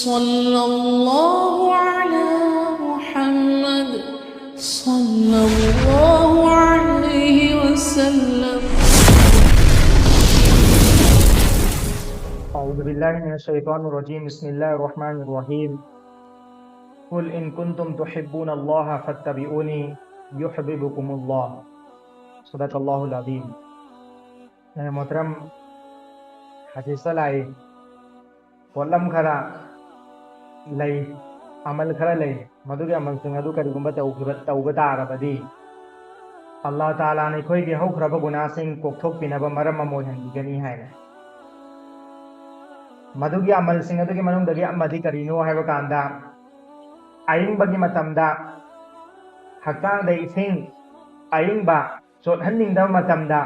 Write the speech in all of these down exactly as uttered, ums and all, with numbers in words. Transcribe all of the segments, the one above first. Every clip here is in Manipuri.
صلى الله على محمد، صلى الله عليه وسلم. أعوذ بالله من الشيطان الرجيم. بسم الله الرحمن الرحيم. قل إن كنتم تحبون الله فاتبعوني يحببكم الله. صدق الله العظيم. ꯑꯦ, ꯃꯣꯍꯇꯔꯝ, ꯍꯗꯤꯁꯇ ꯂꯥꯛꯏ, ꯄꯣꯠꯂꯝ ꯈꯔ ꯂꯩ, ꯑꯃꯜ ꯈꯔ ꯂꯩ, ꯃꯗꯨꯒꯤ ꯑꯃꯜꯁꯤꯡ ꯑꯗꯨ ꯀꯔꯤꯒꯨꯝꯕ ꯇꯧꯈꯤꯕ, ꯇꯧꯕ ꯇꯥꯔꯕꯗꯤ, ꯑꯜꯂꯥꯍ ꯇꯥꯂꯥꯅ ꯑꯩꯈꯣꯏꯒꯤ ꯍꯧꯈ꯭ꯔꯕ ꯒꯨꯅꯥꯁꯤꯡ ꯀꯣꯛꯊꯣꯛꯄꯤꯅꯕ ꯃꯔꯝ ꯑꯃ ꯑꯣꯏꯍꯟꯕꯤꯒꯅꯤ ꯍꯥꯏꯅ꯫ ꯃꯗꯨꯒꯤ ꯑꯃꯜꯁꯤꯡ ꯑꯗꯨꯒꯤ ꯃꯅꯨꯡꯗꯒꯤ ꯑꯃꯗꯤ ꯀꯔꯤꯅꯣ ꯍꯥꯏꯕ ꯀꯥꯟꯗ, ꯑꯏꯪꯕꯒꯤ ꯃꯇꯝꯗ ꯍꯛꯆꯥꯡꯗ ꯏꯁꯤꯡ ꯑꯏꯪꯕ ꯆꯣꯠꯍꯟꯅꯤꯡꯗꯕ ꯃꯇꯝꯗ,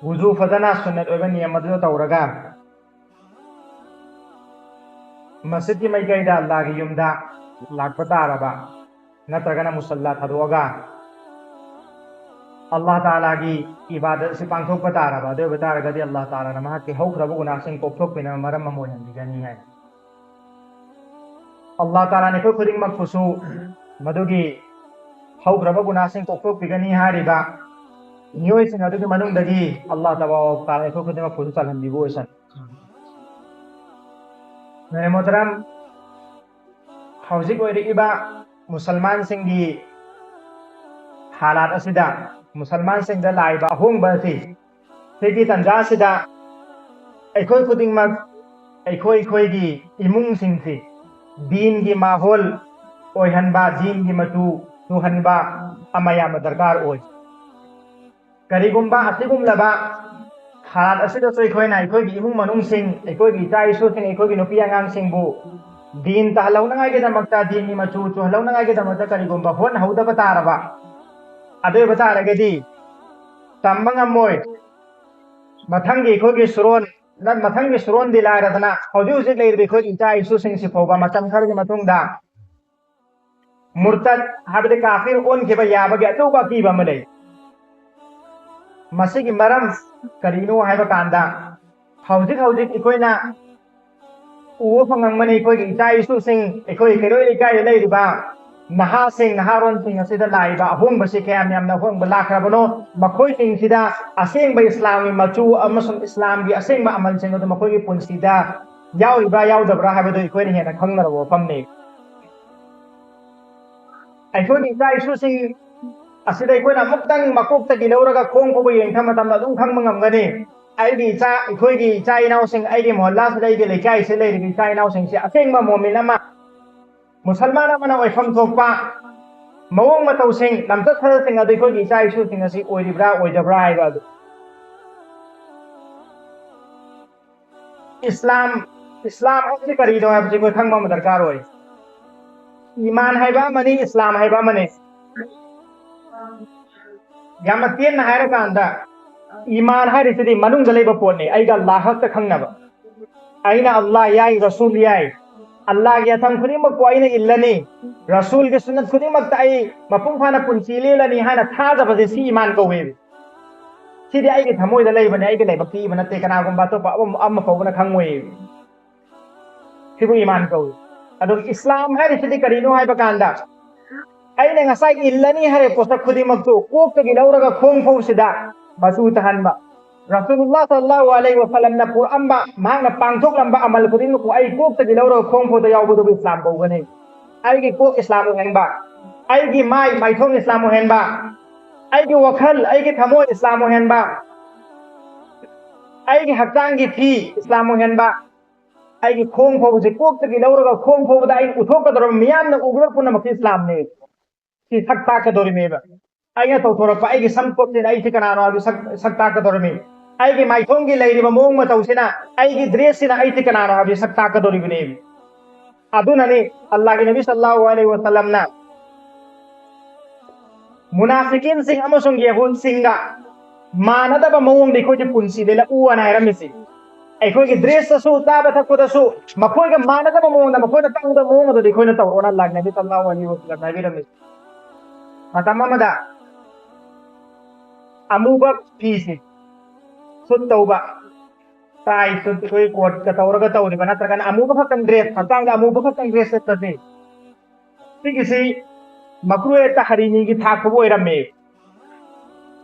ꯋꯨꯖꯨ ꯐꯖꯅ ꯁꯨꯟꯅꯠ ꯑꯣꯏꯕ ꯅꯤꯌꯝ ꯑꯗꯨꯗ ꯇꯧꯔꯒ, ꯃꯁꯖꯤꯗꯀꯤ ꯃꯥꯏꯀꯩꯗ, ꯑꯜꯂꯥꯍꯒꯤ ꯌꯨꯝꯗ ꯂꯥꯛꯄ ꯇꯥꯔꯕ, ꯅꯠꯇ꯭ꯔꯒꯅ ꯃꯨꯁꯜꯂꯥ ꯊꯥꯗꯣꯛꯑꯒ ꯑꯜꯂꯥꯍ ꯇꯥꯂꯥꯒꯤ ꯏꯕꯥꯗꯠ ꯑꯁꯤ ꯄꯥꯡꯊꯣꯛꯄ ꯇꯥꯔꯕ, ꯑꯗꯨ ꯑꯣꯏꯕ ꯇꯥꯔꯒꯗꯤ ꯑꯜꯂꯥꯍ ꯇꯥꯂꯥꯅ ꯃꯍꯥꯛꯀꯤ ꯍꯧꯈ꯭ꯔꯕ ꯒꯨꯅꯥꯁꯤꯡ ꯀꯣꯛꯊꯣꯛꯄꯤꯅꯕ ꯃꯔꯝ ꯑꯃ ꯑꯣꯏꯍꯟꯕꯤꯒꯅꯤ ꯍꯥꯏ꯫ ꯑꯜꯂꯥꯍ ꯇꯥꯂꯥꯅ ꯑꯩꯈꯣꯏ ꯈꯨꯗꯤꯡꯃꯛꯄꯨꯁꯨ ꯃꯗꯨꯒꯤ ꯍꯧꯈ꯭ꯔꯕ ꯒꯨꯅꯥꯁꯤꯡ ꯀꯣꯛꯊꯣꯛꯄꯤꯒꯅꯤ ꯍꯥꯏꯔꯤꯕ ꯃꯤꯑꯣꯏꯁꯤꯡ ꯑꯗꯨꯒꯤ ꯃꯅꯨꯡꯗꯒꯤ ꯑꯜꯂꯥꯍ ꯇꯕꯥꯔꯛ ꯋ ꯇꯥꯂꯥ ꯑꯩꯈꯣꯏ ꯈꯨꯗꯤꯡꯃꯛꯄꯨꯁꯨ ꯆꯜꯍꯟꯕꯤꯕ ꯑꯣꯏꯁꯅꯨ꯫ ꯃꯦꯔꯦ ꯃꯣꯍꯇꯔꯝ, ꯍꯧꯖꯤꯛ ꯑꯣꯏꯔꯛꯏꯕ ꯃꯨꯁꯜꯃꯥꯟꯁꯤꯡꯒꯤ ꯍꯥꯂꯥꯠ ꯑꯁꯤꯗ, ꯃꯨꯁꯜꯃꯥꯟꯁꯤꯡꯗ ꯂꯥꯛꯏꯕ ꯑꯍꯣꯡꯕ ꯑꯁꯤ, ꯁꯤꯒꯤ ꯇꯥꯟꯖꯥ ꯑꯁꯤꯗ ꯑꯩꯈꯣꯏ ꯈꯨꯗꯤꯡꯃꯛ ꯑꯩꯈꯣꯏ ꯑꯩꯈꯣꯏꯒꯤ ꯏꯃꯨꯡꯁꯤꯡꯁꯤ ꯗꯤꯟꯒꯤ ꯃꯥꯍꯣꯜ ꯑꯣꯏꯍꯟꯕ, ꯗꯤꯟꯒꯤ ꯃꯆꯨ ꯆꯨꯍꯟꯕ ꯑꯃ ꯌꯥꯝꯅ ꯗꯔꯀꯥꯔ ꯑꯣꯏ꯫ ꯀꯔꯤꯒꯨꯝꯕ ꯑꯁꯤꯒꯨꯝꯂꯕ ꯍꯥꯂꯥꯠ ꯑꯁꯤꯗꯁꯨ ꯑꯩꯈꯣꯏꯅ ꯑꯩꯈꯣꯏꯒꯤ ꯏꯃꯨꯡ ꯃꯅꯨꯡꯁꯤꯡ, ꯑꯩꯈꯣꯏꯒꯤ ꯏꯆꯥ ꯏꯁꯨꯁꯤꯡ, ꯑꯩꯈꯣꯏꯒꯤ ꯅꯨꯄꯤ ꯑꯉꯥꯡꯁꯤꯡꯕꯨ ꯗꯤꯟ ꯇꯥꯍꯜꯍꯧꯅꯉꯥꯏꯒꯤꯗꯃꯛꯇ, ꯗꯤꯟꯒꯤ ꯃꯆꯨ ꯆꯨꯍꯜꯍꯧꯅꯉꯥꯏꯒꯤꯗꯃꯛꯇ ꯀꯔꯤꯒꯨꯝꯕ ꯍꯣꯠꯅꯍꯧꯗꯕ ꯇꯥꯔꯕ, ꯑꯗꯨ ꯑꯣꯏꯕ ꯇꯥꯔꯒꯗꯤ ꯇꯝꯕ ꯉꯝꯃꯣꯏ꯫ ꯃꯊꯪꯒꯤ ꯑꯩꯈꯣꯏꯒꯤ ꯁꯨꯔꯣꯟ, ꯅ-, ꯃꯊꯪꯒꯤ ꯁꯨꯔꯣꯟꯗꯤ ꯂꯥꯏꯔꯗꯅ, ꯍꯧꯖꯤꯛ ꯍꯧꯖꯤꯛ ꯂꯩꯔꯤꯕ ꯑꯩꯈꯣꯏꯒꯤ ꯏꯆꯥ ꯏꯁꯨꯁꯤꯡꯁꯤ ꯐꯥꯎꯕ ꯃꯇꯝ ꯈꯔꯒꯤ ꯃꯇꯨꯡꯗ ꯃꯨꯔꯇꯠ, ꯍꯥꯏꯕꯗꯤ ꯀꯥꯐꯤꯔ ꯑꯣꯟꯈꯤꯕ ꯌꯥꯕꯒꯤ ꯑꯆꯧꯕ ꯑꯀꯤꯕ ꯑꯃ ꯂꯩ꯫ ꯃꯁꯤꯒꯤ ꯃꯔꯝ ꯀꯔꯤꯅꯣ ꯍꯥꯏꯕ ꯀꯥꯟꯗ, ꯍꯧꯖꯤꯛ ꯍꯧꯖꯤꯛ ꯑꯩꯈꯣꯏꯅ ꯎꯕ ꯐꯪꯉꯝꯒꯅꯤ꯫ ꯑꯩꯈꯣꯏꯒꯤ ꯏꯆꯥ ꯏꯁꯨꯁꯤꯡ, ꯑꯩꯈꯣꯏ ꯀꯩꯔꯣꯏ ꯂꯩꯀꯥꯏꯗ ꯂꯩꯔꯤꯕ ꯅꯍꯥꯁꯤꯡ, ꯅꯍꯥꯔꯣꯟꯁꯤꯡ ꯑꯁꯤꯗ ꯂꯥꯛꯏꯕ ꯑꯍꯣꯡꯕꯁꯤ ꯀꯌꯥꯝ ꯌꯥꯝꯅ ꯑꯍꯣꯡꯕ ꯂꯥꯛꯈ꯭ꯔꯕꯅꯣ, ꯃꯈꯣꯏꯁꯤꯡꯁꯤꯗ ꯑꯁꯦꯡꯕ ꯏꯁꯂꯥꯝꯒꯤ ꯃꯆꯨ ꯑꯃꯁꯨꯡ ꯏꯁꯂꯥꯝꯒꯤ ꯑꯁꯦꯡꯕ ꯑꯃꯜꯁꯤꯡ ꯑꯗꯨ ꯃꯈꯣꯏꯒꯤ ꯄꯨꯟꯁꯤꯗ ꯌꯥꯎꯔꯤꯕ꯭ꯔꯥ ꯌꯥꯎꯗꯕ꯭ꯔꯥ ꯍꯥꯏꯕꯗꯨ ꯑꯩꯈꯣꯏꯅ ꯍꯦꯟꯅ ꯈꯪꯅꯔꯕ ꯋꯥꯐꯝꯅꯤ꯫ ꯑꯩꯈꯣꯏꯒꯤ ꯏꯆꯥ ꯏꯁꯨꯁꯤꯡ ꯑꯁꯤꯗ ꯑꯩꯈꯣꯏꯅ ꯑꯃꯨꯛꯇꯪ ꯃꯀꯣꯛꯇꯒꯤ ꯂꯧꯔꯒ ꯈꯣꯡ ꯐꯥꯎꯕ ꯌꯦꯡꯊꯕ ꯃꯇꯝꯗ ꯑꯗꯨꯝ ꯈꯪꯕ ꯉꯝꯒꯅꯤ꯫ ꯑꯩꯒꯤ ꯏꯆꯥ, ꯑꯩꯈꯣꯏꯒꯤ ꯏꯆꯥ ꯏꯅꯥꯎꯁꯤꯡ, ꯑꯩꯒꯤ ꯃꯣꯍꯜꯂꯥꯁꯤꯗ, ꯑꯩꯒꯤ ꯂꯩꯀꯥꯏꯁꯤꯗ ꯂꯩꯔꯤꯕ ꯏꯆꯥ ꯏꯅꯥꯎꯁꯤꯡꯁꯤ ꯑꯁꯦꯡꯕ ꯃꯣꯃꯤꯟ ꯑꯃ, ꯃꯨꯁꯜꯃꯥꯟ ꯑꯃꯅ ꯑꯣꯏꯐꯝ ꯊꯣꯛꯄ ꯃꯑꯣꯡ ꯃꯇꯧꯁꯤꯡ, ꯂꯝꯆꯠ ꯁꯥꯖꯠꯁꯤꯡ ꯑꯗꯨ ꯑꯩꯈꯣꯏꯒꯤ ꯏꯆꯥ ꯏꯁꯨꯁꯤꯡ ꯑꯁꯤ ꯑꯣꯏꯔꯤꯕ꯭ꯔꯥ ꯑꯣꯏꯗꯕ꯭ꯔꯥ ꯍꯥꯏꯕ ꯑꯗꯨ꯫ ꯏꯁꯂꯥꯝ, ꯏꯁꯂꯥꯝ ꯍꯥꯏꯕꯁꯤ ꯀꯔꯤꯅꯣ ꯍꯥꯏꯕꯁꯤ ꯑꯩꯈꯣꯏ ꯈꯪꯕ ꯑꯃ ꯗꯔꯀꯥꯔ ꯑꯣꯏ꯫ ꯏꯃꯥꯟ ꯍꯥꯏꯕ ꯑꯃꯅꯤ, ꯏꯁꯂꯥꯝ ꯍꯥꯏꯕ ꯑꯃꯅꯤ꯫ ꯌꯥꯝꯅ ꯇꯦꯟꯅ ꯍꯥꯏꯔꯀꯥꯟꯗ, ꯏꯃꯥꯟ ꯍꯥꯏꯔꯤꯁꯤꯗꯤ ꯃꯅꯨꯡꯗ ꯂꯩꯕ ꯄꯣꯠꯅꯤ, ꯑꯩꯒ ꯑꯜꯂꯥꯍ ꯈꯛꯇ ꯈꯪꯅꯕ꯫ ꯑꯩꯅ ꯑꯜꯂꯥꯍ ꯌꯥꯏ, ꯔꯁꯨꯜ ꯌꯥꯏ, ꯑꯜꯂꯥꯍꯒꯤ ꯑꯊꯝ ꯈꯨꯗꯤꯡꯃꯛꯄꯨ ꯑꯩꯅ ꯏꯜꯂꯅꯤ, ꯔꯁꯨꯜꯒꯤ ꯁꯨꯟꯅꯠ ꯈꯨꯗꯤꯡꯃꯛꯇ ꯑꯩ ꯃꯄꯨꯡ ꯐꯥꯅ ꯄꯨꯟꯁꯤ ꯂꯦꯜꯂꯅꯤ ꯍꯥꯏꯅ ꯊꯥꯖꯕꯁꯦ ꯁꯤ ꯏꯃꯥꯟ ꯀꯧꯋꯦꯕ꯫ ꯁꯤꯗꯤ ꯑꯩꯒꯤ ꯊꯃꯣꯏꯗ ꯂꯩꯕꯅꯦ, ꯑꯩꯒꯤ ꯂꯥꯏꯕꯛꯇ ꯏꯕ ꯅꯠꯇꯦ, ꯀꯅꯥꯒꯨꯝꯕ ꯑꯇꯣꯞꯄ ꯑꯃ, ꯑꯃ ꯐꯥꯎꯕꯅ ꯈꯪꯉꯣꯏ꯫ ꯁꯤꯕꯨ ꯏꯃꯥꯟ ꯀꯧꯏ꯫ ꯑꯗꯨꯒ ꯏꯁꯂꯥꯝ ꯍꯥꯏꯔꯤꯁꯤꯗꯤ ꯀꯔꯤꯅꯣ ꯍꯥꯏꯕ ꯀꯥꯟꯗ, ꯑꯩꯅ ꯉꯁꯥꯏ ꯏꯜꯂꯅꯤ ꯍꯥꯏꯔꯤꯕ ꯄꯣꯠꯁꯛ ꯈꯨꯗꯤꯡꯃꯛꯇꯨ ꯀꯣꯛꯇꯒꯤ ꯂꯧꯔꯒ ꯈꯣꯡ ꯐꯥꯎꯁꯤꯗ ꯃꯆꯨ ꯇꯥꯍꯟꯕ꯫ ꯔꯁꯨꯂꯨꯜꯂꯥꯍ ꯁꯜꯂꯜꯂꯥꯍꯨ ꯑꯂꯩꯍꯤ ꯋꯁꯜꯂꯝꯅ ꯄꯨꯔꯛꯑꯝꯕ, ꯃꯍꯥꯛꯅ ꯄꯥꯡꯊꯣꯛꯂꯝꯕ ꯑꯃꯜ ꯈꯨꯗꯤꯡꯃꯛꯄꯨ ꯑꯩ ꯀꯣꯛꯇꯒꯤ ꯂꯧꯔꯒ ꯈꯣꯡ ꯐꯥꯎꯗ ꯌꯥꯎꯕꯗꯨꯕꯨ ꯏꯁꯂꯥꯝ ꯀꯧꯒꯅꯤ꯫ ꯑꯩꯒꯤ ꯀꯣꯛ ꯏꯁꯂꯥꯝ ꯑꯣꯏꯍꯟꯕ, ꯑꯩꯒꯤ ꯃꯥꯏ ꯃꯥꯏꯊꯣꯡ ꯏꯁꯂꯥꯝ ꯑꯣꯏꯍꯟꯕ, ꯑꯩꯒꯤ ꯋꯥꯈꯜ, ꯑꯩꯒꯤ ꯊꯃꯣꯏ ꯏꯁꯂꯥꯝ ꯑꯣꯏꯍꯟꯕ, ꯑꯩꯒꯤ ꯍꯛꯆꯥꯡꯒꯤ ꯐꯤ ꯏꯁꯂꯥꯝ ꯑꯣꯏꯍꯟꯕ, ꯑꯩꯒꯤ ꯈꯣꯡ ꯐꯥꯎꯕꯁꯦ ꯀꯣꯛꯇꯒꯤ ꯂꯧꯔꯒ ꯈꯣꯡ ꯐꯥꯎꯕꯗ ꯑꯩꯅ ꯎꯠꯊꯣꯛꯀꯗꯧꯔꯕ ꯃꯤꯌꯥꯝꯅ ꯎꯒꯗꯧꯔꯕ ꯄꯨꯝꯅꯃꯛꯁꯦ ꯏꯁꯂꯥꯝꯅꯦ꯫ ꯁꯤ ꯁꯛ ꯇꯥꯛꯀꯗꯧꯔꯤꯃꯦꯕ꯫ ꯑꯩꯅ ꯇꯧꯊꯣꯔꯛꯄ ꯑꯩꯒꯤ ꯁꯝ ꯀꯣꯛꯁꯤꯅ ꯑꯩꯁꯤ ꯀꯅꯥꯅꯣ ꯍꯥꯏꯕꯗꯨ ꯁꯛ, ꯁꯛ ꯇꯥꯛꯀꯗꯧꯔꯤꯃꯤ꯫ ꯑꯩꯒꯤ ꯃꯥꯏꯊꯣꯡꯒꯤ ꯂꯩꯔꯤꯕ ꯃꯑꯣꯡ ꯃꯇꯧꯁꯤꯅ, ꯑꯩꯒꯤ ꯗ꯭ꯔꯦꯁꯁꯤꯅ ꯑꯩꯁꯤ ꯀꯅꯥꯅꯣ ꯍꯥꯏꯕꯗꯨ ꯁꯛ ꯇꯥꯛꯀꯗꯧꯔꯤꯕꯅꯦꯕ꯫ ꯑꯗꯨꯅꯅꯤ ꯑꯜꯂꯥꯍꯒꯤ ꯅꯕꯤ ꯁꯜꯂꯜꯂꯥꯍꯨ ꯑꯂꯩꯍꯤ ꯋꯁꯜꯂꯝꯅ ꯃꯨꯅꯥꯐꯤꯀꯤꯟꯁꯤꯡ ꯑꯃꯁꯨꯡ ꯌꯦꯍꯨꯗꯁꯤꯡꯒ ꯃꯥꯟꯅꯗꯕ ꯃꯑꯣꯡꯗ ꯑꯩꯈꯣꯏꯁꯦ ꯄꯨꯟꯁꯤ ꯂꯦꯜꯂꯛꯎ ꯍꯥꯏꯅ ꯍꯥꯏꯔꯝꯃꯤꯁꯤ꯫ ꯑꯩꯈꯣꯏꯒꯤ ꯗ꯭ꯔꯦꯁꯇꯁꯨ, ꯆꯥꯕ ꯊꯛꯄꯗꯁꯨ ꯃꯈꯣꯏꯒ ꯃꯥꯟꯅꯗꯕ ꯃꯑꯣꯡꯗ, ꯃꯈꯣꯏꯅ ꯇꯧꯗꯕ ꯃꯑꯣꯡ ꯑꯗꯨꯗꯤ ꯑꯩꯈꯣꯏꯅ ꯇꯧꯔꯣꯅ ꯑꯜꯂꯥꯍꯒꯤ ꯅꯕꯤ ꯁꯜꯂꯜꯂꯥꯍꯨ ꯑꯂꯩꯍꯤ ꯋꯁꯜꯂꯝꯅ ꯍꯥꯏꯕꯤꯔꯝꯃꯤꯁꯤ꯫ ꯃꯇꯝ ꯑꯃꯗ ꯑꯃꯨꯕ ꯐꯤꯁꯦ ꯁꯨꯠ ꯇꯧꯕ, ꯇꯥꯏ ꯁꯨꯠ ꯑꯩꯈꯣꯏ ꯀꯣꯠꯀ ꯇꯧꯔꯒ ꯇꯧꯔꯤꯕ, ꯅꯠꯇ꯭ꯔꯒꯅ ꯑꯃꯨꯕ ꯈꯛꯇꯪ ꯗ꯭ꯔꯦꯁ, ꯍꯛꯆꯥꯡꯗ ꯑꯃꯨꯕ ꯈꯛꯇꯪ ꯗ꯭ꯔꯦꯁ ꯁꯦꯠꯄꯁꯦ, ꯁꯤꯒꯤꯁꯤ ꯃꯀ꯭ꯔꯨꯍꯦ ꯇꯍꯔꯤꯃꯤꯒꯤ ꯊꯥꯛ ꯐꯥꯎꯕ ꯑꯣꯏꯔꯝꯃꯦ꯫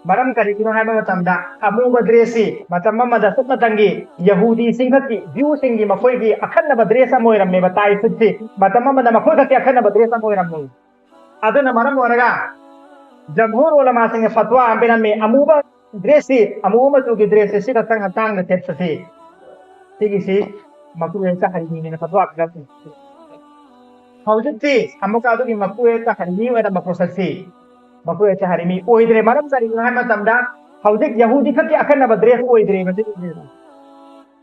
ꯃꯔꯝ ꯀꯔꯤꯒꯤꯅꯣ ꯍꯥꯏꯕ ꯃꯇꯝꯗ, ꯑꯃꯨꯕ ꯗ꯭ꯔꯦꯁꯁꯤ ꯃꯇꯝ ꯑꯃꯗ ꯁꯨꯞꯅꯇꯪꯒꯤ ꯌꯍꯨꯗꯤꯁꯤꯡꯈꯛꯀꯤ, ꯖ꯭ꯌꯨꯁꯤꯡꯒꯤ ꯃꯈꯣꯏꯒꯤ ꯑꯈꯟꯅꯕ ꯗ꯭ꯔꯦꯁ ꯑꯃ ꯑꯣꯏꯔꯝꯃꯦꯕ ꯇꯥꯏ ꯁꯨꯠꯁꯤ꯫ ꯃꯇꯝ ꯑꯃꯗ ꯃꯈꯣꯏ ꯈꯛꯀꯤ ꯑꯈꯟꯅꯕ ꯗ꯭ꯔꯦꯁ ꯑꯃ ꯑꯣꯏꯔꯝꯃꯤ꯫ ꯑꯗꯨꯅ ꯃꯔꯝ ꯑꯣꯏꯔꯒ ꯖꯝꯍꯨꯔ ꯎꯂꯃꯥꯁꯤꯡꯅ ꯐꯠꯋꯥ ꯑꯃ ꯄꯤꯔꯝꯃꯤ, ꯑꯃꯨꯕ ꯗ꯭ꯔꯦꯁꯁꯤ, ꯑꯃꯨꯕ ꯃꯆꯨꯒꯤ ꯗ꯭ꯔꯦꯁꯁꯤ ꯁꯤ ꯈꯛꯇꯪ ꯍꯛꯆꯥꯡꯗ ꯊꯦꯠꯄꯁꯤ, ꯁꯤꯒꯤꯁꯤ ꯃꯀ꯭ꯔꯨꯍꯦ ꯇꯍꯔꯤꯃꯤꯅ ꯐꯠꯋꯥ ꯄꯤꯔꯝꯃꯤ꯫ ꯍꯧꯖꯤꯛꯇꯤ ꯑꯃꯨꯛꯀ ꯑꯗꯨꯒꯤ ꯃꯀ꯭ꯔꯨꯍꯦ ꯇꯍꯔꯤꯃꯤ ꯑꯣꯏꯔꯝꯕ ꯄꯣꯠꯁꯛꯁꯤ ꯃꯀ꯭ꯔꯨꯍꯦ ꯇꯍꯔꯤꯃꯤ ꯑꯣꯏꯗ꯭ꯔꯦ꯫ ꯃꯔꯝ ꯀꯔꯤꯒꯤꯅꯣ ꯍꯥꯏꯕ ꯃꯇꯝꯗ, ꯍꯧꯖꯤꯛ ꯌꯍꯨꯗꯤ ꯈꯛꯀꯤ ꯑꯈꯟꯅꯕ ꯗ꯭ꯔꯦꯁ ꯑꯣꯏꯗ꯭ꯔꯦꯕ ꯁꯤꯒꯤ ꯗ꯭ꯔꯦꯁ꯫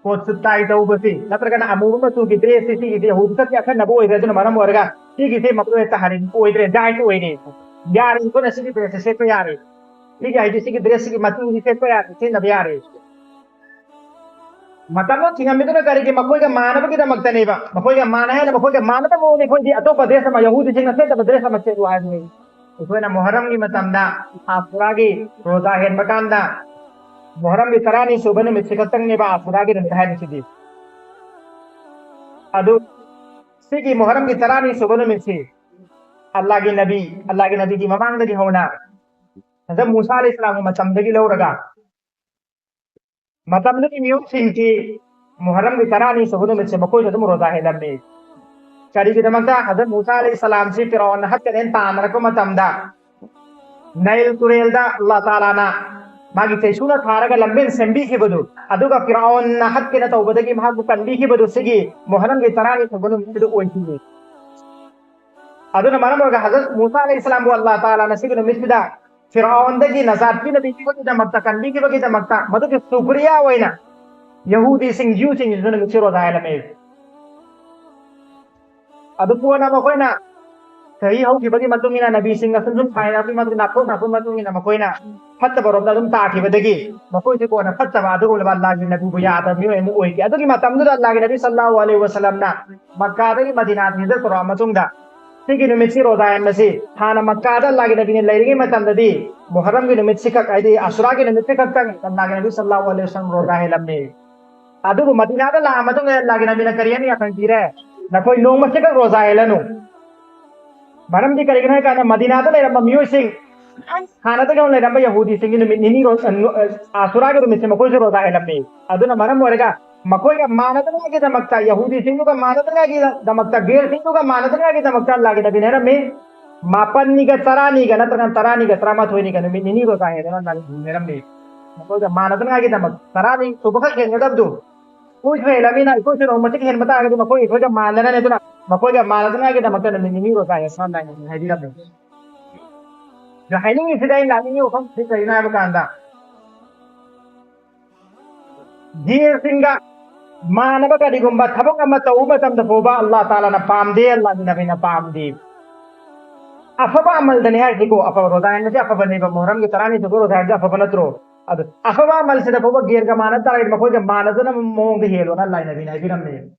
ꯀꯣꯠ ꯁꯨꯠ ꯇꯥꯏ ꯇꯧꯕꯁꯤ, ꯅꯠꯇ꯭ꯔꯒꯅ ꯑꯃꯨꯕ ꯃꯆꯨꯒꯤ ꯗ꯭ꯔꯦꯁꯁꯤ, ꯁꯤꯒꯤꯗꯤ ꯌꯍꯨꯗꯤ ꯈꯛꯀꯤ ꯑꯈꯟꯅꯕ ꯑꯣꯏꯈ꯭ꯔꯦ꯫ ꯑꯗꯨꯅ ꯃꯔꯝ ꯑꯣꯏꯔꯒ ꯁꯤꯒꯤꯁꯤ ꯃꯀ꯭ꯔꯨꯍꯦ ꯇꯍꯔꯤꯃꯤ ꯑꯣꯏꯗ꯭ꯔꯦ, ꯖꯥꯏꯖ ꯑꯣꯏꯔꯦ꯫ ꯌꯥꯔꯦ, ꯑꯩꯈꯣꯏꯅ ꯁꯤꯒꯤ ꯗ꯭ꯔꯦꯁꯁꯦ ꯁꯦꯠꯄ ꯌꯥꯔꯦ꯫ ꯁꯤꯒꯤ ꯍꯥꯏꯗꯤ ꯁꯤꯒꯤ ꯗ꯭ꯔꯦꯁꯁꯤꯒꯤ ꯃꯆꯨꯁꯤ ꯁꯦꯠꯄ ꯌꯥꯔꯦ, ꯁꯤꯖꯤꯟꯅꯕ ꯌꯥꯔꯦ꯫ ꯃꯇꯝꯗꯣ ꯊꯤꯡꯉꯝꯃꯤꯗꯨꯅ ꯀꯔꯤꯒꯤ? ꯃꯈꯣꯏꯒ ꯃꯥꯟꯅꯕꯒꯤꯗꯃꯛꯇꯅꯦꯕ꯫ ꯃꯈꯣꯏꯒ ꯃꯥꯟꯅ ꯍꯥꯏꯅ ꯃꯈꯣꯏꯒ ꯃꯥꯟꯅꯕ ꯃꯑꯣꯡꯗ ꯑꯩꯈꯣꯏꯗꯤ ꯑꯇꯣꯞꯄ ꯗ꯭ꯔꯦꯁ ꯑꯃ, ꯌꯍꯨꯗꯤꯁꯤꯡꯅ ꯁꯦꯠꯇꯕ ꯗ꯭ꯔꯦꯁ ꯑꯃ ꯁꯦꯠꯂꯨ ꯍꯥꯏꯕꯅꯤ꯫ ꯑꯩꯈꯣꯏꯅ ꯃꯨꯍꯔꯝꯒꯤ ꯃꯇꯝꯗ ꯑꯥꯁꯨꯔꯥꯒꯤ ꯔꯣꯖꯥ ꯍꯦꯟꯕ ꯀꯥꯟꯗ, ꯃꯨꯍꯔꯝꯒꯤ ꯇꯔꯥꯅꯤ ꯁꯨꯕ ꯅꯨꯃꯤꯠꯁꯤ ꯈꯛꯇꯪꯅꯦꯕ ꯑꯥꯁꯨꯔꯥꯒꯤ ꯅꯨꯃꯤꯠ ꯍꯥꯏꯕꯁꯤꯗꯤ꯫ ꯑꯗꯨ ꯁꯤꯒꯤ ꯃꯨꯍꯔꯝꯒꯤ ꯇꯔꯥꯅꯤ ꯁꯨꯕ ꯅꯨꯃꯤꯠꯁꯤ ꯑꯜꯂꯥꯒꯤ ꯅꯕꯤ, ꯑꯜꯂꯥꯒꯤ ꯅꯕꯤꯒꯤ ꯃꯃꯥꯡꯗꯒꯤ ꯍꯧꯅ ꯍꯖꯔꯠ ꯃꯨꯁꯥ ꯑꯂꯩꯍꯤ ꯁꯂꯥꯝꯒꯤ ꯃꯇꯝꯗꯒꯤ ꯂꯧꯔꯒ ꯃꯇꯝꯗꯨꯒꯤ ꯃꯤꯑꯣꯏꯁꯤꯡꯁꯤ ꯃꯨꯍꯔꯝꯒꯤ ꯇꯔꯥꯅꯤ ꯁꯨꯕ ꯅꯨꯃꯤꯠꯁꯦ ꯃꯈꯣꯏꯁꯨ ꯑꯗꯨꯝ ꯔꯣꯖꯥ ꯍꯦꯜꯂꯝꯃꯤ꯫ ꯀꯔꯤꯒꯤꯗꯃꯛꯇ? ꯍꯖꯔꯠ ꯃꯨꯁꯥ ꯑꯂꯩꯍꯤ ꯁꯂꯥꯝꯁꯤ ꯐꯤꯔꯥꯎꯟꯅ ꯍꯠꯀꯅꯦꯅ ꯇꯥꯟꯅꯔꯛꯄ ꯃꯇꯝꯗ, ꯅꯥꯏꯜ ꯇꯨꯔꯦꯜꯗ ꯑꯜꯂꯥ ꯇꯥꯂꯥꯅ ꯃꯥꯒꯤ ꯆꯩꯁꯨꯅ ꯊꯥꯔꯒ ꯂꯝꯕꯦꯟ ꯁꯦꯝꯕꯤꯈꯤꯕꯗꯨ, ꯑꯗꯨꯒ ꯐꯤꯔꯥꯎꯟꯅ ꯍꯠꯀꯦꯅ ꯇꯧꯕꯗꯒꯤ ꯃꯍꯥꯛꯄꯨ ꯀꯟꯕꯤꯈꯤꯕꯗꯨ ꯁꯤꯒꯤ ꯃꯨꯍꯔꯝꯒꯤ ꯇꯔꯥꯅꯤ ꯁꯨꯕ ꯅꯨꯃꯤꯠꯁꯤꯗ ꯑꯣꯏꯈꯤꯌꯦ꯫ ꯑꯗꯨꯅ ꯃꯔꯝ ꯑꯣꯏꯔꯒ ꯍꯖꯔꯠ ꯃꯨꯁꯥ ꯑꯂꯩꯍꯤ ꯁꯂꯥꯝꯕꯨ ꯑꯜꯂꯥ ꯇꯥꯂꯥꯅ ꯁꯤꯒꯤ ꯅꯨꯃꯤꯠꯁꯤꯗ ꯐꯤꯔꯥꯎꯟꯗꯒꯤ ꯅꯖꯥꯠ ꯄꯤꯅꯕꯤꯈꯤꯕꯒꯤꯗꯃꯛꯇ, ꯀꯟꯕꯤꯈꯤꯕꯒꯤꯗꯃꯛꯇ, ꯃꯗꯨꯒꯤ ꯁꯨꯀ꯭ꯔꯤꯌꯥ ꯑꯣꯏꯅ ꯌꯍꯨꯗꯤꯁꯤꯡ, ꯖ꯭ꯌꯨꯁꯤꯡꯁꯤꯁꯨ ꯅꯨꯃꯤꯠꯁꯤ ꯔꯣꯖꯥ ꯍꯦꯜꯂꯝꯃꯦ꯫ ꯑꯗꯨ ꯀꯣꯟꯅ ꯃꯈꯣꯏꯅ ꯆꯍꯤ ꯍꯧꯈꯤꯕꯒꯤ ꯃꯇꯨꯡ ꯏꯟꯅ, ꯅꯕꯤꯁꯤꯡꯒ ꯁꯨꯝ ꯁꯨꯝ ꯈꯥꯏꯅꯔꯛꯄꯒꯤ ꯃꯇꯨꯡ, ꯂꯥꯞꯊꯣꯛꯅꯔꯛꯄꯒꯤ ꯃꯇꯨꯡ ꯏꯟꯅ ꯃꯈꯣꯏꯅ ꯐꯠꯇꯕ ꯔꯣꯝꯗ ꯑꯗꯨꯝ ꯇꯥꯈꯤꯕꯗꯒꯤ ꯃꯈꯣꯏꯁꯦ ꯀꯣꯟꯅ ꯐꯠꯇꯕ, ꯑꯗꯨꯒꯨꯝꯂꯕ ꯑꯜꯂꯥꯒꯤ ꯅꯕꯤꯕꯨ ꯌꯥꯗꯕ ꯃꯤꯑꯣꯏ ꯑꯃ ꯑꯣꯏꯈꯤ꯫ ꯑꯗꯨꯒꯤ ꯃꯇꯝꯗꯨꯗ ꯑꯜꯂꯥꯒꯤ ꯅꯕꯤ ꯁꯜꯂꯜꯂꯥꯍꯨ ꯑꯂꯩꯍꯤ ꯋꯁꯜꯂꯝꯅ ꯃꯛꯀꯥꯗꯒꯤ ꯃꯗꯤꯅꯥꯗ ꯍꯤꯖꯔꯠ ꯇꯧꯔꯛꯑ ꯃꯇꯨꯡꯗ, ꯁꯤꯒꯤ ꯅꯨꯃꯤꯠꯁꯤ ꯔꯣꯖꯥ ꯍꯦꯟꯕꯁꯤ, ꯍꯥꯟꯅ ꯃꯛꯀꯥꯗ ꯑꯜꯂꯥꯒꯤ ꯅꯕꯤꯅ ꯂꯩꯔꯤꯉꯩ ꯃꯇꯝꯗꯗꯤ ꯃꯨꯍꯔꯝꯒꯤ ꯅꯨꯃꯤꯠꯁꯤ ꯈꯛ, ꯍꯥꯏꯗꯤ ꯑꯁꯨꯔꯥꯒꯤ ꯅꯨꯃꯤꯠꯁꯤ ꯈꯛꯇꯪ ꯑꯜꯂꯥꯒꯤ ꯅꯕꯤ ꯁꯜꯂꯜꯂꯥꯍꯨ ꯑꯂꯩꯍꯤ ꯋꯁꯜꯂꯝ ꯔꯣꯖꯥ ꯍꯦꯜꯂꯝꯃꯤ꯫ ꯑꯗꯨꯕꯨ ꯃꯗꯤꯅꯥꯗ ꯂꯥꯛꯑ ꯃꯇꯨꯡꯗ ꯑꯜꯂꯥꯍꯒꯤ ꯅꯕꯤꯅ ꯀꯔꯤ ꯍꯥꯏꯅ ꯌꯥꯊꯪ ꯄꯤꯔꯦ? ꯅꯈꯣꯏ ꯅꯣꯡꯃꯁꯤꯈꯛ ꯔꯣꯖꯥ ꯍꯦꯜꯂꯅꯨ꯫ ꯃꯔꯝꯗꯤ ꯀꯔꯤꯒꯤꯅꯣ ꯍꯥꯏ ꯀꯥꯟꯗ ꯃꯗꯤꯅꯥꯗ ꯂꯩꯔꯝꯕ ꯃꯤꯑꯣꯏꯁꯤꯡ ꯍꯥꯟꯅꯗꯒꯤ ꯍꯧꯅ ꯂꯩꯔꯝꯕ ꯌꯍꯨꯗꯤꯁꯤꯡꯒꯤ ꯅꯨꯃꯤꯠ ꯅꯤꯅꯤ ꯔꯣ-, ꯑ, ꯑ, ꯑꯁꯨꯔꯥꯒꯤ ꯅꯨꯃꯤꯠꯁꯦ ꯃꯈꯣꯏꯁꯨ ꯔꯣꯖꯥ ꯍꯦꯜꯂꯝꯃꯤ꯫ ꯑꯗꯨꯅ ꯃꯔꯝ ꯑꯣꯏꯔꯒ ꯃꯈꯣꯏꯒ ꯃꯥꯟꯅꯗꯅꯉꯥꯏꯒꯤꯗꯃꯛꯇ, ꯌꯍꯨꯗꯤꯁꯤꯡꯗꯨꯒ ꯃꯥꯟꯅꯗꯅꯉꯥꯏꯒꯤꯗꯃꯛꯇ, ꯒꯦꯔꯁꯤꯡꯗꯨꯒ ꯃꯥꯟꯅꯗꯅꯉꯥꯏꯒꯤꯗꯃꯛꯇ ꯑꯜꯂꯥꯍꯒꯤ ꯅꯕꯤꯅ ꯍꯥꯏꯔꯝꯃꯤ, ꯃꯥꯄꯟꯅꯤꯒ ꯇꯔꯥꯅꯤꯒ ꯅꯠꯇ꯭ꯔꯒ ꯇꯔꯥꯅꯤꯒ ꯇꯔꯥꯃꯥꯊꯣꯏꯅꯤꯒ ꯅꯨꯃꯤꯠ ꯅꯤꯅꯤ ꯔꯣꯖꯥ ꯍꯦꯟꯅ ꯑꯜꯂꯥꯍꯒꯤ ꯅꯕꯤꯅ ꯍꯥꯏꯔꯝꯃꯤ꯫ ꯃꯈꯣꯏꯒ ꯃꯥꯟꯅꯗꯅꯉꯥꯏꯒꯤꯗꯃꯛ ꯇꯔꯥꯅꯤ ꯁꯨꯕꯈꯛ ꯍꯦꯟꯒꯗꯕꯗꯨ ꯑꯩꯈꯣꯏꯁꯨ ꯍꯦꯜꯂꯕꯅꯤꯅ ꯑꯩꯈꯣꯏꯁꯨ ꯅꯣꯡꯃ ꯃꯁꯤꯡ ꯍꯦꯟꯕ ꯇꯥꯔꯒꯗꯤ ꯃꯈꯣꯏ ꯑꯩꯈꯣꯏꯒ ꯃꯥꯟꯅꯔꯅꯤ꯫ ꯑꯗꯨꯅ ꯃꯈꯣꯏꯒ ꯃꯥꯟꯅꯗꯅꯉꯥꯏꯒꯤꯗꯃꯛꯇ ꯅꯨꯃꯤꯠ ꯅꯤꯅꯤ ꯔꯣꯖꯥ ꯍꯦꯟꯅ ꯍꯥꯏꯕꯤꯔꯝꯃꯤ꯫ ꯑꯗꯣ ꯍꯥꯏꯅꯤꯡꯉꯤꯁꯤꯗ ꯑꯩꯅ ꯂꯥꯛꯅꯤꯡꯉꯤ ꯋꯥꯐꯝꯁꯤ ꯀꯔꯤꯅꯣ ꯍꯥꯏꯕ ꯀꯥꯟꯗ, ꯖꯤꯟꯁꯤꯡꯒ ꯃꯥꯟꯅꯕ ꯀꯔꯤꯒꯨꯝꯕ ꯊꯕꯛ ꯑꯃ ꯇꯧꯕ ꯃꯇꯝꯗ ꯐꯥꯎꯕ ꯑꯜꯂꯥꯍ ꯇꯥꯂꯥꯅ ꯄꯥꯝꯗꯦ, ꯑꯜꯂꯥꯍꯒꯤ ꯅꯕꯤꯅ ꯄꯥꯝꯗꯦ꯫ ꯑꯐꯕ ꯑꯃꯜꯗꯅꯤ ꯍꯥꯏꯁꯤꯀꯣ, ꯑꯐꯕ ꯔꯣꯖꯥ ꯍꯥꯏꯕꯁꯤ ꯑꯐꯕꯅꯦꯕ, ꯃꯨꯍꯔꯝꯒꯤ ꯇꯔꯥꯅꯤ ꯁꯨꯕ ꯔꯣꯖꯥ ꯍꯥꯏꯕꯁꯤ ꯑꯐꯕ ꯅꯠꯇ꯭ꯔꯣ? ꯑꯗꯣ ꯑꯐꯕ ꯑꯃꯜꯁꯤꯗ ꯐꯥꯎꯕ ꯒꯦꯔꯒ ꯃꯥꯟꯅ ꯇꯥꯔꯒꯗꯤ ꯃꯈꯣꯏꯒ ꯃꯥꯟꯅꯗꯅꯕ ꯃꯑꯣꯡꯗ ꯍꯦꯜꯂꯣꯅ ꯑꯜꯂꯥꯍꯒꯤ ꯅꯕꯤꯅ ꯍꯥꯏꯕꯤꯔꯝꯃꯦ꯫